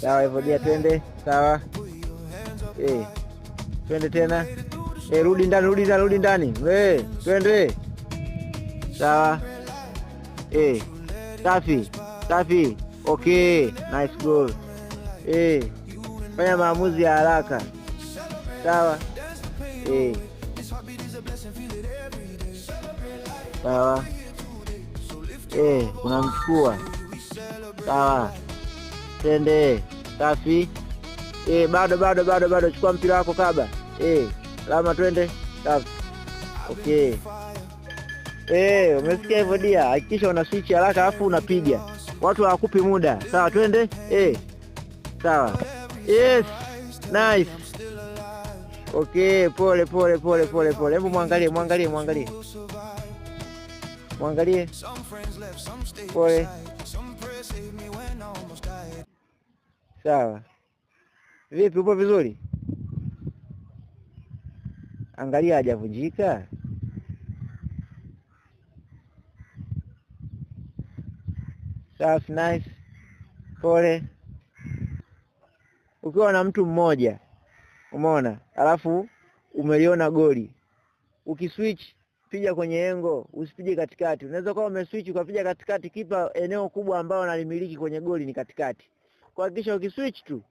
Sawa, hivyo dia, twende. Sawa. Eh. Twende tena. Eh, rudi ndani, rudi ndani, rudi ndani. Eh, twende. Sawa. Eh. Safi. Safi. Okay, nice goal. Eh. Fanya maamuzi ya haraka. Sawa. Eh. Sawa. Eh, unamchukua. Sawa. Twende. Safi. Eh, bado bado bado bado, chukua mpira wako kaba. Eh, lama twende. Safi. Okay. Eh, umesikia hivyo dia? Hakikisha una switch haraka alafu unapiga. Watu hawakupi muda. Sawa, twende. Eh. Sawa. Yes. Nice. Okay, pole pole pole pole pole. Hebu mwangalie, mwangalie, mwangalie. Mwangalie. Pole. Sawa. Vipi, upo vizuri? Angalia hajavunjika. Safi, nice. Pole. Ukiwa na mtu mmoja, umeona, alafu umeliona goli, ukiswitch piga kwenye engo, usipige katikati. Unaweza kuwa umeswitch ukapiga katikati, kipa eneo kubwa ambalo analimiliki kwenye goli ni katikati. Kwa hakikisha ukiswitch tu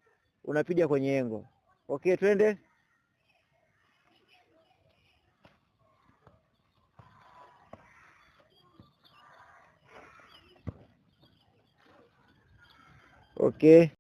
unapiga kwenye engo. Okay, twende. Okay.